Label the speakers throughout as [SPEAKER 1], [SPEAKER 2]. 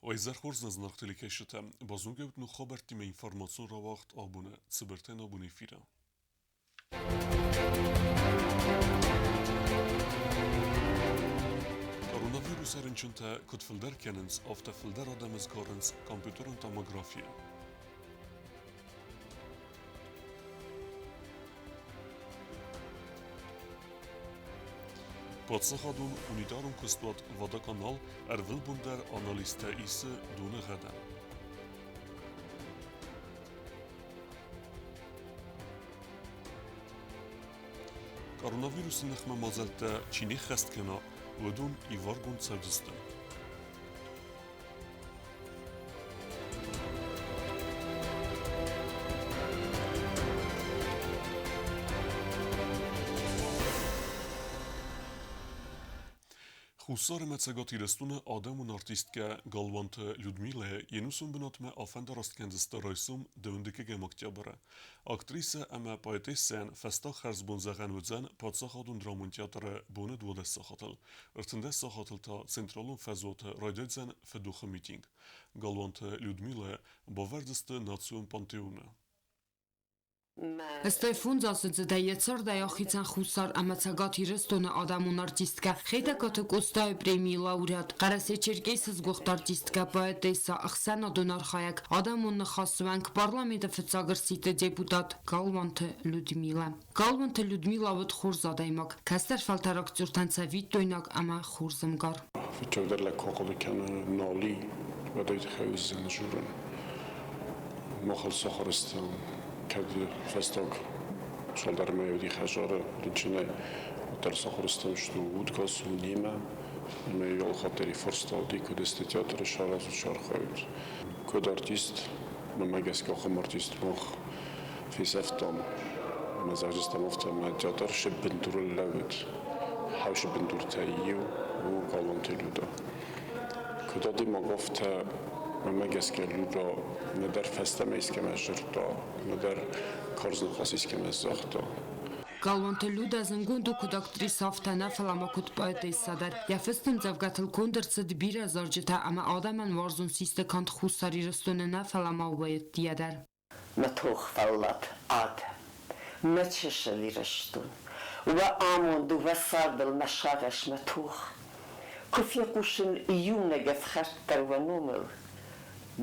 [SPEAKER 1] Уӕ хорз нӕ зынаргъ телекӕсджытӕ, базонгӕ ут ног хабӕрттимӕ информацион рауагъд абоны цыбыртӕн абоны эфиры. Коронавирусы рынчынтӕ куыд фылдӕр кӕнынц, афтӕ фылдӕр адӕмы сгарынц компьютерон томографийӕ. Паддзахадон унитарон куыстуат «Водоканал» ӕрвылбон дӕр анализтӕ исы доны гъӕдӕн. Коронавирусы ныхмӕ мадзӕлттӕ чи не ххӕст кӕна, уыдон иваргонд цӕудзысты. Хуссар ӕмӕ Цӕгат Ирыстоны адӕмон артисткӕ Галуанты Людмилӕ йе нусон бынатмӕ афӕндараст кӕндзысты райсом дыууындыккӕгӕм октябры. Актрисӕ ӕмӕ поэтессӕйӕн фӕстаг хӕрзбон зӕгъӕн уыдзӕн Паддзахадон драмон театры боны 12 сахатыл. 13 сахатыл та Централон фӕзуаты райдайдзӕн фыдохы митинг. Галуанты Людмилӕ бавӕрдзысты национ пантеоны.
[SPEAKER 2] Стӕй фондзаздзыдӕй йӕ цардӕй ахицӕн Хуссар ӕмӕ Цӕгат Ирыстоны адӕмон артисткӕ, Хетӕгкаты Къостайы премийы лауреат, Хъӕрӕсе-Черкесы сгуыхт артисткӕ, поэтесса, ӕхсӕнадон архайӕг, адӕмон ныхасы уӕнг, парламенты фыццаг ӕрсидты депутат Галуанты Людмилӕ. Галуанты Людмилӕ уыд хорз адӕймаг, кӕстӕр фӕлтӕр актертӕн цӕвиттойнаг ӕмӕ хорз ӕмгар.
[SPEAKER 3] Фыццагдӕр лӕг куы ахъуыды кӕны Нали, уӕд ӕй тыххӕй уыдзӕн дзурын. Махыл сахуыр стӕм, кӕд фӕстаг цалдӕр мӕйы уыди хӕдзары рынчынӕй, уӕддӕр сахуыр стӕм, что удгас у немӕ, ӕмӕ йӕ алхатт дӕр фарста уыди, куыд сты театры саразут, сархайут. Куыд артист, мӕнмӕ гӕсгӕ ахӕм артист мах фесӕфтам. Ӕмӕ зӕгъдзыстӕм афтӕ, ӕмӕ театр се бындурыл лӕууыд. Хӕусы бындуртӕй иу у Галуанты Люда. Куыд адӕймаг афтӕ, мӕнмӕ гӕсгӕ Люда нӕдӕр фӕстӕмӕ искӕмӕ сдзырдта, нӕдӕр карз ныхас искӕмӕ загъта.
[SPEAKER 2] Галуанты Люда зындгонд у куыд актрисӕ, афтӕ нӕ, фӕлӕ ма куыд поэтессӕ дӕр. Йӕ фыст ӕмдзӕвгӕтыл конд ӕрцыд бирӕ зарджытӕ ӕмӕ адӕмӕн уарзон систы канд Хуссар Ирыстоны нӕ, фӕлӕ ма уӕйыдтийӕ дӕр.
[SPEAKER 4] Мӕ тохвӕллад адӕм, мӕ чысыл Ирыстон, уӕ амонд, уӕ цардыл мӕ сагъӕс, мӕ тох. Куы фехъусын иунӕг ӕфхӕрд дӕр уӕ номыл,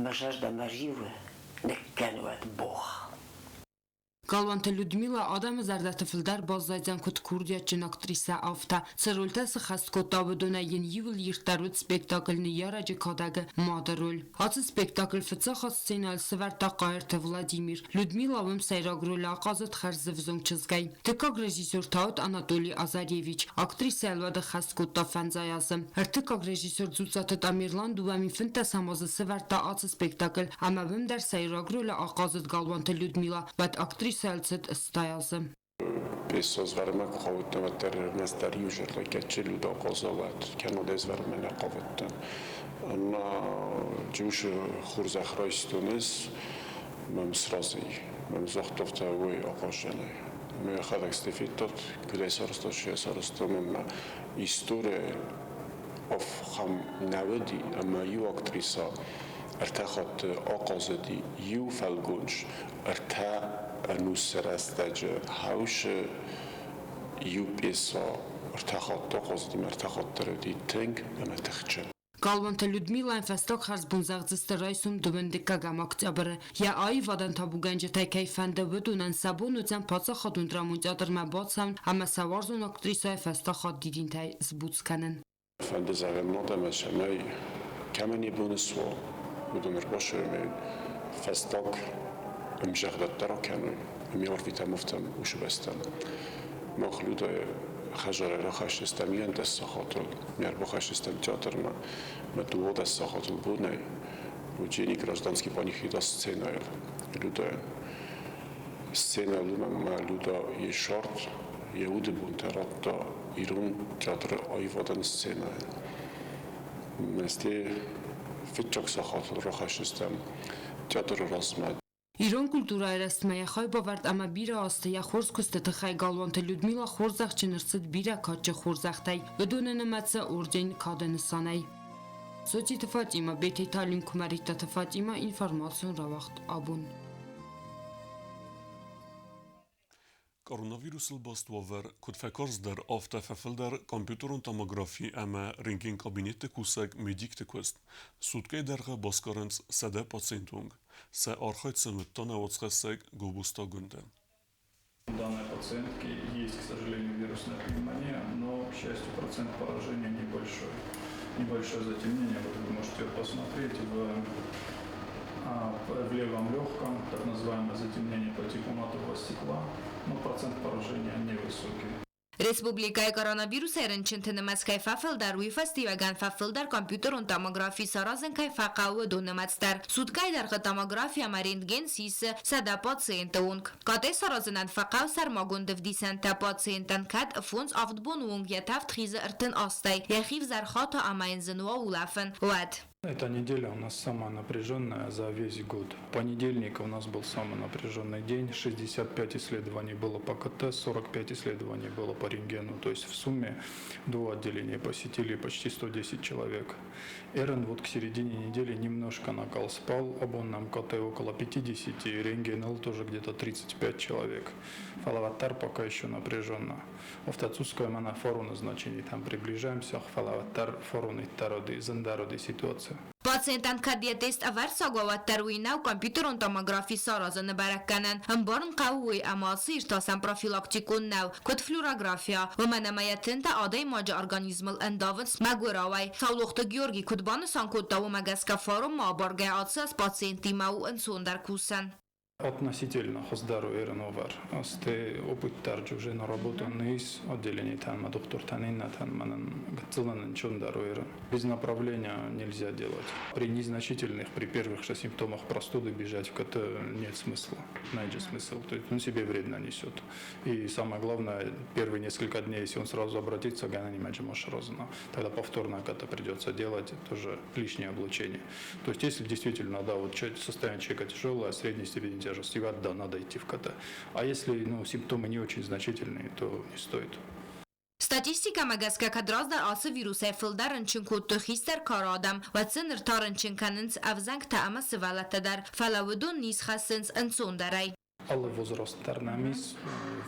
[SPEAKER 4] мӕ зӕрдӕ мӕ риуы ныккӕны уӕд богъ.
[SPEAKER 2] Галуанты Людмила адӕмы зӕрдӕты фылдӕр баззайдзӕн куыд курдиатджын актрисӕ, афтӕ. Цы рольтӕ сыххӕст кодта, уыдонӕй йын иуыл ирддӕр уыд спектакль «Ныййарӕджы кадӕг-ы» мады роль. Ацы спектакль фыццаг хатт сценӕйыл сӕвӕрдта Хъайырты Владимир. Людмила уым сӕйраг ролы ахъазыд хӕрзӕвзонг чызгӕй. Дыккаг режиссер та уыд Анатолий Азаревич. Актрисӕйыл уӕд ӕххӕст кодта фӕндзай азы. Ӕртыккаг режиссер Дзуццаты Тамерлан 2015 азы сӕвӕрдта ацы спектакль ӕмӕ уым дӕр сӕйраг ролы ахъазыд Галуанты Людмила, уӕд актрисӕйыл цыд 80 азы.
[SPEAKER 3] Пьесӕ звӕрмӕ куы хъавыдтӕн, уӕддӕр ӕрмӕстдӕр иу зӕрдӕ кӕд Люда хъазалат, кӕннод ӕз звӕрмӕ нӕ хъавыдтӕн. Ӕмӕ Джушы хорзӕх райстон ӕз, мӕм сразы и. Мӕм загъта, афтӕ уой ахъаззӕнӕй. Ӕмӕ йӕхӕдӕг стӕй федтат, куыд ӕй сарӕзта, чи йӕ сарӕзта, мӕнмӕ история ахӕм нӕ уыди, ӕмӕ иу актриса ӕртӕ хатты ахъазыди иу фӕлгонц ӕртӕ ӕнусы рӕстӕджы хӕусы иу пьесӕ ӕртӕ хатты ахъазыди ӕмӕ ӕртӕ хатты дӕр уыди тынг ӕмӕ тыхджын.
[SPEAKER 2] Галуанты Людмилайӕн фӕстаг хӕрзбон зӕгъдзысты райсом дыууӕндыккӕгӕм октябры. Йӕ аивадӕн табугӕнджытӕй кӕй фӕнды, уыдонӕн сӕ бон уыдзӕн паддзахадон драмон театрмӕ бацӕуын ӕмӕ сӕ уарзон актрисӕйы фӕстаг хатт дидинтӕй сбуц кӕнын.
[SPEAKER 3] Фӕнды зӕгъӕн ма ӕмӕ цӕмӕй кӕмӕн йӕ бон суа, уыдон ӕрбацӕуой фӕстаг ӕмзӕгъдӕттӕ ракӕной ӕмӕ арвитӕм афтӕ уыцы бӕстӕм. Мах Людӕ хӕдзарӕй рахӕсдзыстӕм иуӕндӕс сахатыл, ме ӕрбахӕсдзыстӕм театрмӕ мӕ 12 сахатыл бонӕй уыджени гражданский панихида сценӕйыл Людӕйӕн. Сценӕйыл уымӕн ӕмӕ Люда йе сарт, йӕ уды бонтӕ радта ирон театры аивадӕн сценӕйыл. Мӕсте фыццаг сахатыл рахӕсдзыстӕм театры размӕ.
[SPEAKER 2] Ирон культурӕйы рӕзтмӕ йӕ хайбавӕрд ӕмӕ бирӕ азты йӕ хорз куысты тыххӕй Галуанты Людмила хорзӕхджын ӕрцыд бирӕ кадджын хорзӕхтӕй, уыдоны нымӕцы орден Кады нысанӕй. Социты Фатимӕ, Бететы Алим, Куымӕридтаты Фатимӕ, информацион рауагъд абон.
[SPEAKER 1] Коронавирусыл баст уавӕр куыд фӕкарздӕр, афтӕ фӕфылдӕр компьютерон томографи ӕмӕ рентген-кабинетты кусӕг медикты куыст. Суткӕйы дӕргъы басгарынц 100 пациенты онг. Сӕ архайд сын уыдта нӕ уацхӕссӕг Гобозты Агуындӕ.
[SPEAKER 5] У данной пациентки есть, к сожалению, вирусная пневмония, но, к счастью, процент поражения небольшой. Небольшое затемнение, вот вы можете посмотреть в левом легком, так называемое затемнение по типу матового стекла, но процент поражения невысокий.
[SPEAKER 6] Республикӕйы коронавирусӕй рынчынты нымӕц кӕй фӕфылдӕр, уый фӕстиуӕгӕн фӕфылдӕр компьютерон томографи саразын кӕй фӕхъӕуы, уыдон нымӕц дӕр. Суткӕйы дӕргъы томографи ӕмӕ рентген сисы 100 пациенты онг. КТ саразынӕн фӕхъӕуы сӕрмагонд ӕвдисӕнтӕ, пациентӕн кӕд 5-7 боны онг йӕ тӕвд хизы 38-ӕй, йӕхи взӕр хаты ӕмӕ йын зын уа улӕфын, уӕд.
[SPEAKER 5] Эта неделя у нас самая напряженная за весь год. Понедельник у нас был самый напряженный день. 65 исследований было по КТ, 45 исследований было по рентгену. То есть в сумме два отделения посетили почти 110 человек. Эрен вот к середине недели немножко накал спал, абон нӕм КТ около 50, и рентген тоже где-то 35 человек. Фӕлӕ уӕддӕр пока еще напряженно. Офтацуская на фору назначений там приближаемся, фӕлӕ уӕддӕр фору зындӕр уыди ситуация.
[SPEAKER 6] Пациентӕн кӕд йӕ тест ӕвӕрццаг уа, уӕддӕр уый нӕу компьютерон томографи саразыны бӕрӕггӕнӕн. Ӕмбарын хъӕуы уый, ӕмӕ ацы иртасӕн профилактикон нӕу, куыд флюорография, уымӕн ӕмӕ йӕ тынтӕ адӕймаджы организмыл ӕндавынц мӕгуырауӕй. Саулохты Георгий куыд банысан кодта, уымӕ гӕсгӕ фаронмӕ абаргӕ ацы аз пациенттимӕ у ӕнцондӕр кусӕн.
[SPEAKER 5] Относительно хуыздӕр у эрын уавӕр. Стӕй опыт дӕр уже наработан ис отделенийтӕн ӕмӕ дохтыртӕн иннӕтӕн мӕнӕн гыццылӕн ӕнцондӕр у эрын. Без направления нельзя делать. При незначительных, при первых же симптомах простуды бежать в КТ нет смысла. Найдет смысл. То есть он себе вред нанесет. И самое главное, первые несколько дней, если он сразу обратится, тогда повторно КТ придется делать, тоже лишнее облучение. То есть если действительно, да, вот состояние человека тяжелое, средней степени тяжести, да, надо идти в КТ. А если, ну, симптомы не очень значительные, то не стоит.
[SPEAKER 6] Статистикӕмӕ гӕсгӕ кӕд раздӕр ацы вирусӕй фылдӕр рынчын кодтой хистӕр кары адӕм, уӕд сын ныр та рынчын кӕнынц ӕвзӕнгтӕ ӕмӕ сывӕллӕттӕ дӕр, фӕлӕ уыдон низ хӕссынц ӕнцондӕрӕй.
[SPEAKER 5] Алы возраст дӕр нӕм ис,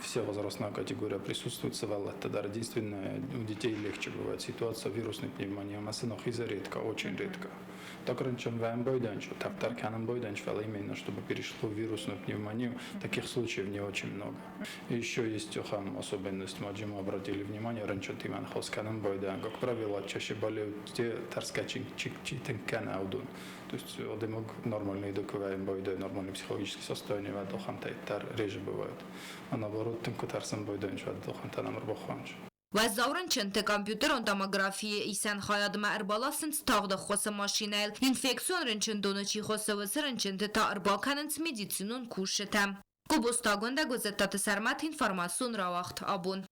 [SPEAKER 5] вся возрастная категория присутствует, сывӕллӕттӕ дӕр. Единственное, у детей легче бывает ситуация вирусной пневмонии, ӕмӕ сын хизы редко, очень редко. Так рынчын вӕййын байдайынц, тӕвд кӕнын байдайынц, фӕлӕ именно чтобы перешло в вирусную пневмонию, таких случаев не очень много. И еще есть ахӕм особенность, мы обратили внимание, рынчынтимӕ ныхас кӕнын байдайын, как правило, чаще болеют те тӕрсгӕ чи тынг кӕны, уыдон. То есть адӕймаг нормальный вӕййын байдайы, нормальный психологический состояние, уӕд ахӕмтӕ дӕр реже бывает. А наоборот, тынг куы тӕрсын байдайынц, уӕд ахӕмтӕ нӕм ӕрбахауынц.
[SPEAKER 6] Уӕззау рынчынты компьютерон томографийы исӕн хайадмӕ ӕрбаласынц тагъд ӕххуысы машинӕйыл. Инфекцион рынчындоны чи хуыссы, уыцы рынчынты та ӕрбакӕнынц медицинон кусджытӕ. Гобозты Агуындӕ, Гуыззӕттаты Сӕрмӕт, информацион рауагъд абон.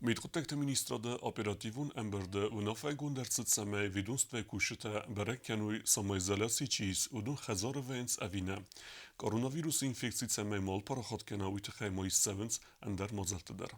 [SPEAKER 1] Мидхъуыддӕгты министрады оперативон ӕмбырды уынаффӕгонд ӕрцыд, цӕмӕй ведомствӕйы кусджытӕ бӕрӕг кӕной, самоизоляцийы чи ис, уыдон хӕдзары вӕййынц ӕви нӕ. Коронавирусы инфекци цӕмӕй ма парахат кӕна, уый тыххӕй ма ис цӕуынц ӕндӕр мадзӕлттӕ дӕр.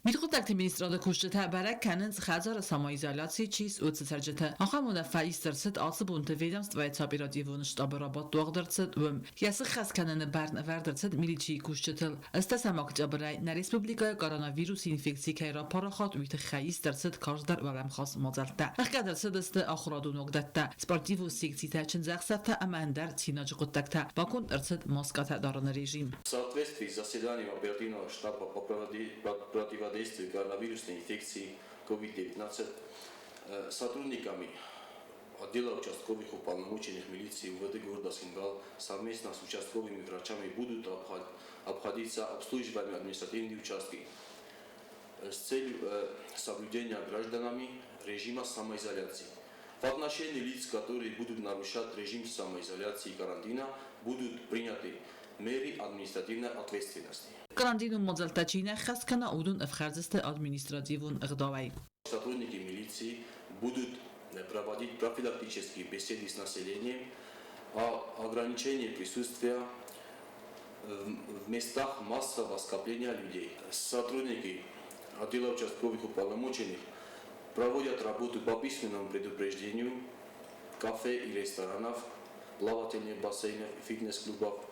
[SPEAKER 7] Мидхъуыддӕгты министрады кусджытӕ бӕрӕг кӕнынц хӕдзары самоизоляцийы чи ис, уыцы цӕрджыты. Ахӕм уынаффӕ ист ӕрцыд ацы бонты ведомствойы оперативон штабы рабадт уагъд ӕрцыд уым. Йӕ сыххӕст кӕныны бӕрн ӕвӕрд ӕрцыд милицийы кусджытыл. 18 октябрӕй нӕ республикӕйы коронавирусы инфекци кӕй рапарахат, уый тыххӕй ист ӕрцыд карздӕр уӕлӕмхас мадзӕлттӕ. Ӕхгӕд ӕрцыдысты ахуырадон уагдӕттӕ, спортивон секцитӕ, чындзӕхсӕвтӕ ӕмӕ ӕндӕр цинаджы хъуыддӕгтӕ. Баконд ӕрцыд маскӕтӕ дарыны режим.
[SPEAKER 8] В соответствии с заседанием оперативного штаба по противодействию коронавирусной инфекции COVID-19 сотрудниками отдела участковых уполномоченных милиции УВД города Цхинвал совместно с участковыми врачами будут обходиться обслуживаемые административные участки с целью соблюдения гражданами режима самоизоляции. В отношении лиц, которые будут нарушать режим самоизоляции и карантина, будут приняты меры административной ответственности.
[SPEAKER 7] Карантинон мадзӕлттӕ чи нӕ ххӕст кӕна, уыдон ӕфхӕрдзысты административон ӕгъдауӕй.
[SPEAKER 8] Сотрудники милиции будут проводить профилактические беседы с населением о ограничении присутствия в местах массового скопления людей. Сотрудники отдела участковых уполномоченных Проводят работу по письменному предупреждению кафе и ресторанов, плавательных бассейнов и фитнес-клубов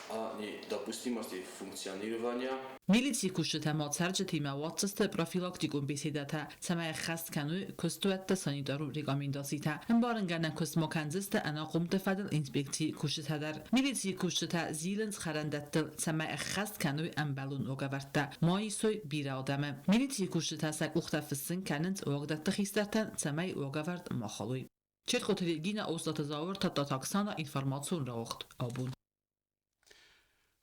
[SPEAKER 8] о недопустимости функционирования.
[SPEAKER 7] Милицийы кусджытӕ ма цӕрджытимӕ уадздзысты профилактикон беседӕтӕ, цӕмӕй ӕххӕст кӕной куыстуӕтты санитарон рекомендацитӕ. Ӕмбарынгӕнӕн куыст ма кӕндзысты ӕнахъомты фӕдыл инспекцийы кусджытӕ дӕр. Милицийы кусджытӕ зилынц хӕрӕндӕттыл, цӕмӕй ӕххӕст кӕной ӕмбӕлон уагӕвӕрдтӕ, ма исой бирӕ адӕмы. Милицийы кусджытӕ сӕ къухтӕ фыссын кӕнынц уагдӕтты хистӕртӕн, цӕмӕй уагӕвӕрд ма халой. Четхъоты Регина, Остъаты Зауыр, Тадтаты Оксана, информацион рауагъд абон.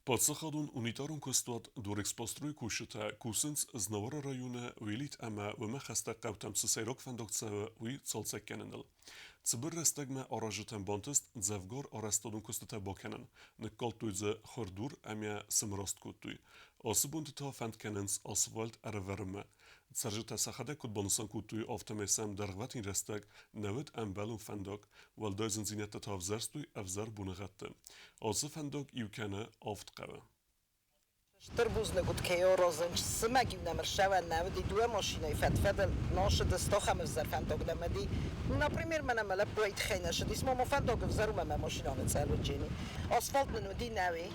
[SPEAKER 1] Паддзахадон унитарон куыстуат Дорэкспострой кусджытӕ кусынц Знауыры районы Уелит ӕмӕ уымӕ хӕстӕг хъӕутӕм цы сӕйраг фӕндаг цӕуы, уый цалцӕг кӕныныл. Цыбыр рӕстӕгмӕ аразджытӕн бантыст дзӕвгар арӕзтадон куыстытӕ бакӕнын, ныккалдтой дзы хуырдур ӕмӕ сымраст кодтой. Ацы бонты та фӕнд кӕнынц асфальт ӕрӕвӕрынмӕ. Цӕрджытӕ сӕхӕдӕг куыд банысан кодтой, афтӕмӕй сӕм дӕргъвӕтин рӕстӕг нӕ уыд ӕмбӕлон фӕндаг, уӕлдай зындзинӕдтӕ та ӕвзӕрстой ӕвзӕр боныгъӕдты. Ацы фӕндаг иу кӕны авд хъӕуы.
[SPEAKER 9] Стыр бузныг уыд Кеорозын, цымӕг-иу нӕм ӕрсӕуӕн нӕ уыди, дыууӕ машинӕйы фӕд-фӕдыл носыд стохӕм ӕвзӕр фӕндаг нӕм уыди. Например, мӕнӕ мӕ лӕппуйы тыххӕй нӕ сыдис, ма фӕндаг ӕвзӕр у мӕ машинӕ ныцъӕлуджени. Асфальт нын уыди нӕуи,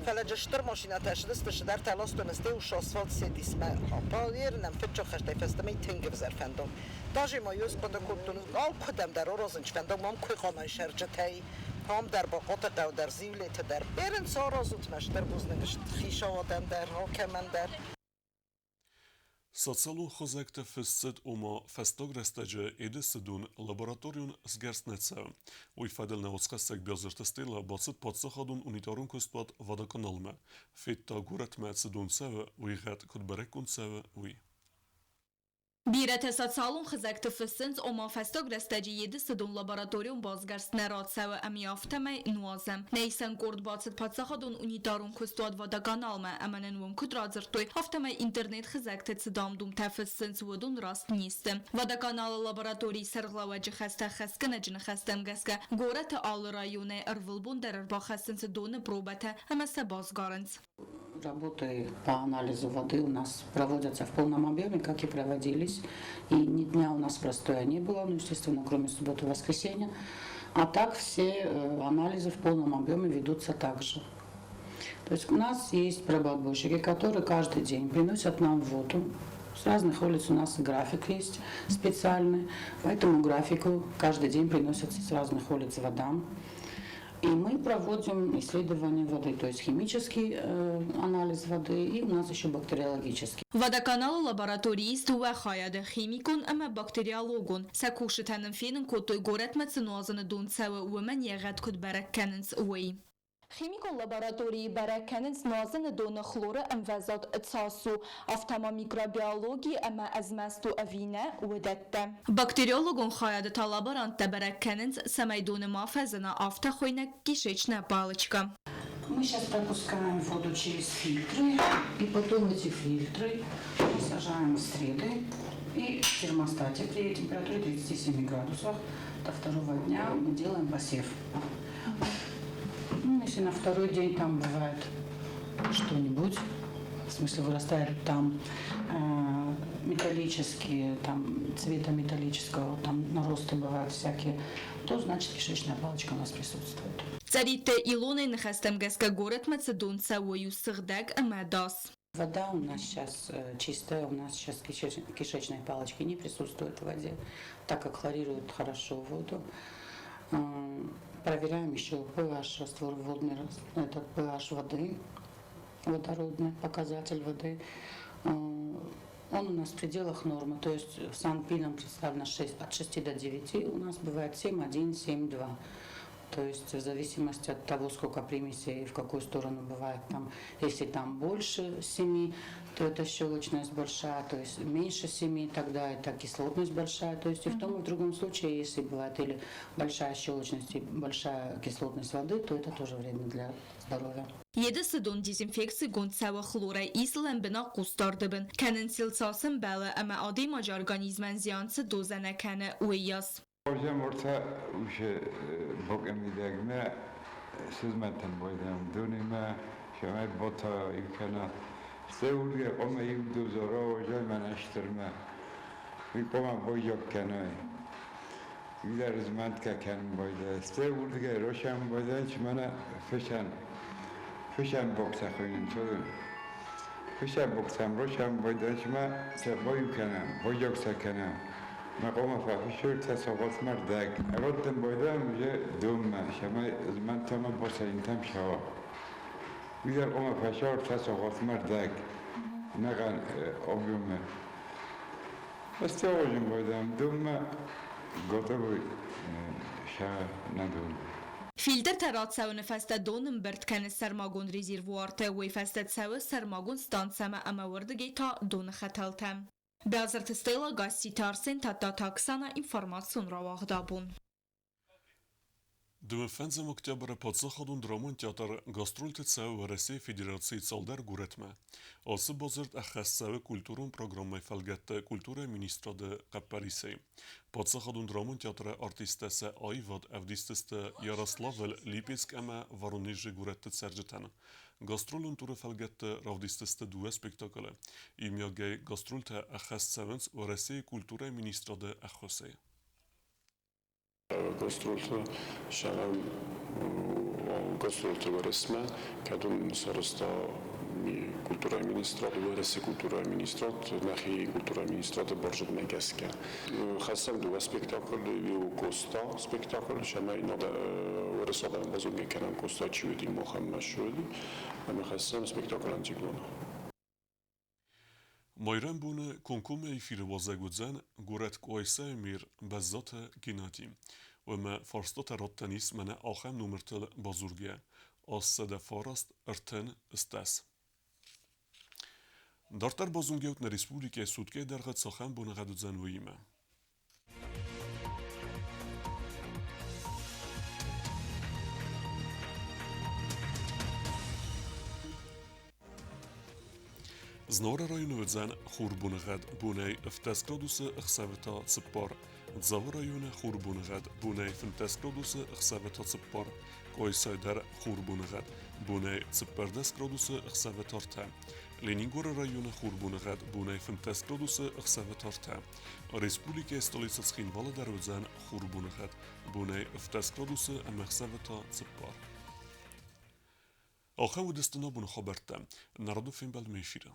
[SPEAKER 9] фӕлӕ джы стыр машинӕтӕ сыдысты, сыдӕртӕ ластон сте уш асфальт седис мӕ апалер нӕм фыццаг хӕстӕй фӕстӕмӕ тынг ӕвзӕр фӕндаг. Даже ма ёз хъуыды кодтон, алкуыдӕм дӕр аразынч фӕндаг, мам куы хъанай сӕрджытӕй, ам дӕр Бахъоты хъӕу дӕр, Зиулеты дӕр. Берын саразут мӕ стыр бузныг хицауадӕн дӕр, алкӕмӕн дӕр.
[SPEAKER 1] Социалон хызӕгты фыст цыд, ома фӕстаг рӕстӕджы Едысы дон лабораторион сгӕрст нӕ цӕуы. Уый фӕдыл нӕ уацхӕссӕг Биазырты Стелла бацыд паддзахадон унитарон куыстуат Водоканалмӕ. Федта горӕтмӕ цы дон цӕуы, уый гъӕд куыд бӕрӕггонд цӕуы, уый.
[SPEAKER 10] Бирӕтӕ социалон хызӕгты фыссынц, ома фӕстаг рӕстӕджы Едысы дон лабораторион басгӕрст нӕ рацӕуы ӕмӕ афтӕмӕй нуазӕм. Нӕ исӕн къорд бацыд паддзахадон унитарон куыстуат Водоканалмӕ ӕмӕ нын уым куыд радзырдтой, афтӕмӕй интернет-хызӕгты цы дам-думтӕ фыссынц, уыдон раст не сты. Водоканалы лабораторийы сӕргълӕууӕджы хӕстӕ хӕсгӕнӕджы ныхӕстӕм гӕсгӕ, горӕты алы районӕй ӕрвылбон дӕр ӕрбахӕссынц доны пробӕтӕ ӕмӕ сӕ басгарынц.
[SPEAKER 11] Работы по анализу воды у нас проводятся в полном объеме, как и проводились. И ни дня у нас простоя не было, ну, естественно, кроме субботы и воскресенья. А так все анализы в полном объеме ведутся также. То есть у нас есть пробоотборщики, которые каждый день приносят нам воду. С разных улиц у нас график есть специальный. По этому графику каждый день приносятся с разных улиц вода. И мы проводим исследование воды, то есть химический анализ воды и у нас еще бактериологический.
[SPEAKER 10] Водоканалы лабораторийы ис дыууӕ хайады: химикон ӕмӕ бактериологон. Сӕ кусджытӕ нын фенын кодтой, горӕтмӕ цы нуазыны дон цӕуы, уымӕн йӕ гъӕд куыд бӕрӕг кӕнынц, уый. Химикон лабораторийы бӕрӕг кӕнынц нуазыны доны хлоры ӕмвӕзад цас у, афтӕ ма микробиологи ӕмӕ ӕзмӕст у ӕви нӕ, уыдӕттӕ. Бактериологон хайады та лаборанттӕ бӕрӕг кӕнынц, цӕмӕй доны ма фӕзына афтӕ хуыйнӕг кишечная палочка.
[SPEAKER 11] Мы сейчас пропускаем воду через фильтры, и потом эти фильтры мы сажаем в среды и в термостате при температуре 37 градусов до второго дня мы делаем посев. Ну, если на второй день там бывает что-нибудь, в смысле вырастает там металлические, там цвета металлического, там наросты бывают всякие, то значит кишечная палочка у нас присутствует.
[SPEAKER 10] Цӕридты Илонайы ныхӕстӕм гӕсгӕ горӕтмӕ цы дон цӕуы, у сыгъдӕг ӕмӕ ӕдас.
[SPEAKER 11] Вода у нас сейчас чистая, у нас сейчас кишечной палочки не присутствует в воде, так как хлорирует хорошо воду. Проверяем еще pH раствор водный, этот pH воды, водородный показатель воды. Он у нас в пределах нормы, то есть в Санпином представлено 6, от 6 до 9, у нас бывает 7,1, 7,2. То есть в зависимости от того, сколько примесей и в какую сторону бывает там, если там больше 7, то это щелочность большая, то есть меньше 7, тогда это кислотность большая. То есть и в том, и в другом случае, если бывает или большая щелочность и большая кислотность воды, то это тоже вредно для здоровья.
[SPEAKER 10] Едысы дон дезинфекцигонд цӕуы хлорӕй, ис лӕмбынӕг хъусдарды бын. Кӕнынц ыл цас ӕмбӕлы ӕмӕ адӕймаджы организмӕн зиан цы дозӕ нӕ кӕны, уыйас.
[SPEAKER 12] Озӕм ортӕ усе бокъӕмидӕгмӕ сызмӕнтӕн байдӕм донимӕ, цӕмӕй бота иу кӕна. Стӕй уырдыгӕй хъуамӕ иу доза рауадзай мӕнӕ стырмӕ. Уый хъуамӕ боййаг кӕнай. Уый змӕнтгӕ кӕнын байдайы. Стӕй уырдыгӕй росӕн байдайынц мӕнӕ фысӕн. Фысӕн боксӕ хуыйнынц уыдон. Фысӕн боксӕм росӕн байдайынц ӕмӕ сӕ баиу кӕнӕм, боййаг сӕ кӕнӕм. Мӕ хъуамӕ фӕфыссой сӕ согъосмӕ рдӕг. Ӕвӕддӕн байдайӕм уже донмӕ, цӕмӕй змӕнтӕмӕ бассейнтӕм сӕуа. Уый дӕр хъуамӕ фӕсӕуа сӕ согъосмӕ рдӕг. Нӕхъӕн объемы. Осторожен байдайӕм донмӕ, готовый сӕ нӕ дон.
[SPEAKER 10] Фильтртӕ рацӕуыны фӕстӕ дон ӕмбырд кӕны сӕрмагонд резервуарты, уый фӕстӕ цӕуы сӕрмагонд станцӕмӕ ӕмӕ уырдыгӕй та доны хӕтӕлтӕм. Бязырты Стелла, Гасситы Арсен, Тадтаты Оксана, информацион рауагъд абон.
[SPEAKER 1] 25 октябры Паддзахадон драмон театр гастрольты цӕуы Уӕрӕсейы Федерацийы цалдӕр горӕтмӕ. Ацы бадзырд ӕххӕст цӕуы культурон программӕйы фӕлгӕтты культурӕйы министрады хъӕппӕрисӕй. Паддзахадон драмон театры артисттӕ сӕ аивад ӕвдисдзысты Ярославль, Липецк ӕмӕ Воронежы горӕтты цӕрджытӕн. Гастролон туры фӕлгӕтты равдисдзысты дыууӕ спектаклы. Иумиагӕй гастрольтӕ ӕххӕст цӕуынц Уӕрӕсейы культурӕйы министрады ӕххуысӕй.
[SPEAKER 3] Гастрольты сӕгъӕм гастрольты Уӕрӕсмӕ, кӕд уым сарӕзта культурӕйы министрад, Уӕрӕсейы культурӕйы министрад, нӕхи культурӕйы министрады бардзырдмӕ гӕсгӕ. Хӕссӕм дыууӕ спектаклы, иу Коста спектакль, цӕмӕй Уӕрӕсе адӕмы базонгӕ кӕнӕм Коста чи уыди, махӕн цы уыди, ӕмӕ хӕссӕм спектакль Антигона.
[SPEAKER 1] Майрӕмбоны комкоммӕ эфиры уазӕг уыдзӕн горӕт Къуайсайы мэр Бӕззаты Геннадий. Уымӕ фарстатӕ раттӕн ис мӕнӕ ахӕм номыртыл бадзургӕ: 809 30. Дарддӕр базонгӕут нӕ республикӕйы суткӕйы дӕргъы цахӕм боныгъӕд уыдзӕн, уыимӕ. Знауыры районы уыдзӕн хурбоныгъӕд бонӕй 17 градусы, ӕхсӕвы та 4. Дзауы районы хурбоныгъӕд бонӕй 15 градусы, ӕхсӕвы та 4. Къуайсайы дӕр хурбоныгъӕд бонӕй 14 градусы, ӕхсӕвы та 3. Ленингоры районы хурбоныгъӕд бонӕй 15 градусы, ӕхсӕвы та 3. Республикӕйы столицӕ Цхинвалы дӕр уыдзӕн хурбоныгъӕд бонӕй 17 градусы ӕмӕ ӕхсӕвы та 4. Ахӕм уыдысты нӕ боны хабӕрттӕ. Народы фембӕлдмӕ эфиры.